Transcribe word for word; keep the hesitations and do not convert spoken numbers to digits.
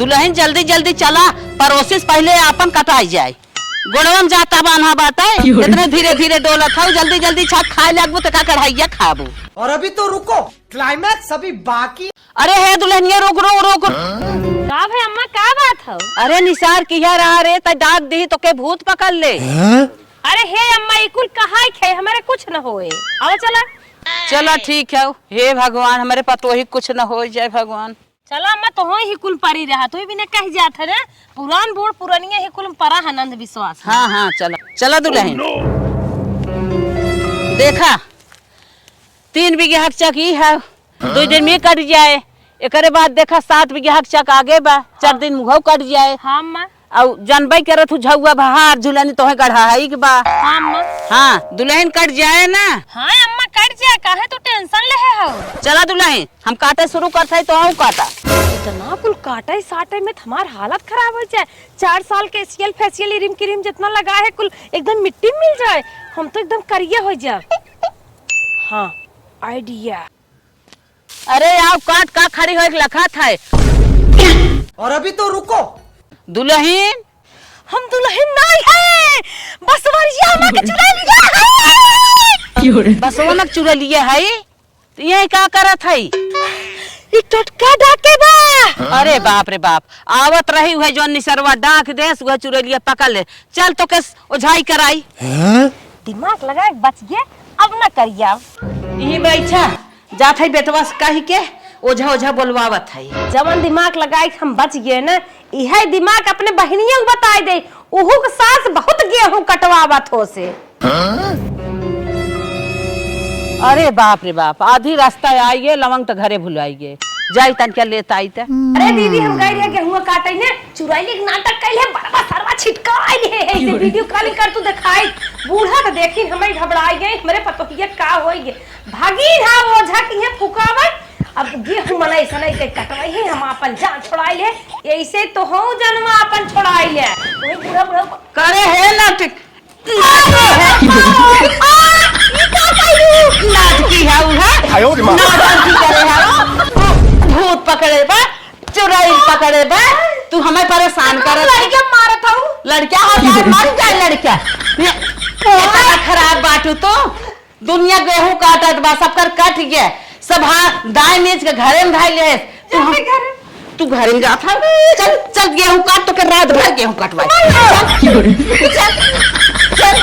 दुलहिन, जल्दी जल्दी चला, परोसी से पहिले आपन कटाई जाए। गोड़वा में जाता बान्हा बाटे, इतने धीरे धीरे डोलत हऊ, जल्दी जल्दी छाक खाए लागबू त का कढ़ाइया खाबू। और अभी तो रुको, climax अभी बाकी। अरे हे दुलहिनिया, रुक, रुक, रुक। का भई अम्मा, का बात हौ? अरे निसार किहा रहा रे, त डाक दिही तोके भूत पकड़ ले। अरे हे अम्मा, ई कुल कहाई खे, हमरे कुछ न होए। आवा चला। चला ठीक है, हे भगवान, हमरे पतोही कुछ न होइ जाए भगवान। चला अम्मा, तोहई ही कुल परी रहा, तोहई बिना कहि जात है ना, पुरान बूढ़ पुरनिया ही कुल परा है अंधविश्वास में। हाँ, हाँ, चला, चला दुलहिन। देखा, तीन बीघा के चक ई है, दुइ दिन में कट जाए। एकरे बाद देखा, सात बीघा के चक आगे बा, चार दिन मुँहौ कट जाए। हाँ, अम्मा। अउ जनबै करत हू, झउआ बहार झुलनी तोहे गढ़ाई के बा। हाँ, अम्मा। हाँ, दुलहिन कट जाए ना। हाँ, अम्मा, कट जाए, काहे तू tension लेहे हौ? चला दुलहिन, हम काटे शुरू करत हई, तोहू काटा। इतना कुल काटे साटे में त हमार हालत खराब होइ जाए। चार साल के facial, facial, इरिम किरिम जितना लगा है, कुल एकदम मिट्टी में मिल जाए। हम तो एकदम करिया होइ जाए। हाँ, idea। अरे आओ, काट, का खड़ी होइ के लखत है? और अभी तो रुको। दुलहिन? हम दुलहिन नाई है, बसवरिया मा के चुरा लिया है। बसवा मा के चुरा लिया है? त यही का करत है? ई टोटका डाके बा। अरे बाप रे बाप, आवत रही उहे जौन निसरवा डाक देस, उहे चुरैलिया पकड़ ले। चल तोके ओझाई कराई। दिमाग लगाए के बच गए, अब ना करिया। यही बैठा, जात है बेटवा से कहि के ओझा ओझा बोलवावत है। जवन दिमाग लगाए के हम बच गए ना, इहे दिमाग अपने बहिनिया के बताए दे, उहू के सास बहुत गेहूं कटवावत हो से। अरे बाप रे बाप, आधी रास्ता आइए, लवंग त घरे भुलाइए। जाई तनका लेत आई त। अरे दीदी, हम गई रहे गेहुआ काटे ने, चुरैली के नाटक कैले, बड़वा सरवा छिटकाई ले है, ऐसे video calling कर तू देखाई। बूढ़ा त देखी हमें घबराई गए, हमरे पतोहिया का होई गए। भागी हा ओझा किहे फुकावत, अब गेहूं मनई सनई के कटवाई है, हम आपन जान छोड़ाई ले, ऐसे तो हो जनमा आपन छोड़ाई ले। वही बूढ़ा बूढ़ा करे है नाटक। नाटकी है उ है। आयो रे माँ। नौटंकी करे है उ। भूत पकड़े बा, चुड़ैल पकड़े बा, तू हमें परेशान करत है। लड़किया मारत हऊ। लड़किया हो जाए, मर जाए लड़किया। ये इतना खराब बाटू तू। दुनिया गेहूं काटत बा, सबकर कट गया। सब हाँ, दाई मीज के घरे में धाई ले। तू हम, घरे। तू घरे में जात है। चल, चल गेहूं काट, तोके रात भर गेहूं कटवाई। चल, चल, चल।